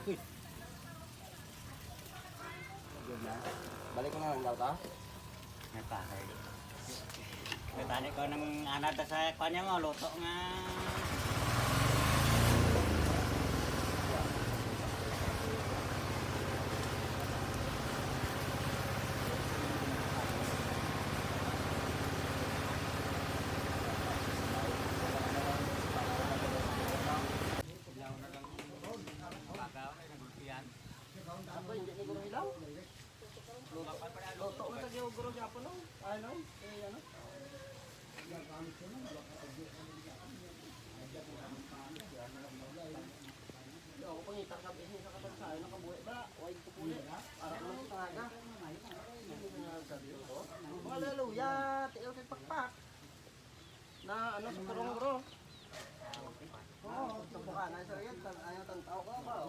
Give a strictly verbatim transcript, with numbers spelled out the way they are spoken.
Good na. Balik ko na lang daw ta. May pare. May pare ko nang anad sa kanya mo, luto nga. Ako, hindi ni guro hilaw. Luto, luto na sa giyo, guro, siya po, no? Ay, no? Eh, ano? Yo, ako pangita ka, bisnis sa kabansayan, nakabuhi ba? Why ko puli? Para ko lang sa aga. Hindi na sabi ko. Hallelujah! Tiil kay pakpak. Na ano sa kurong, bro? Oo, sa buka na sa iyat, tan-, ayaw tan-, tao ka ba?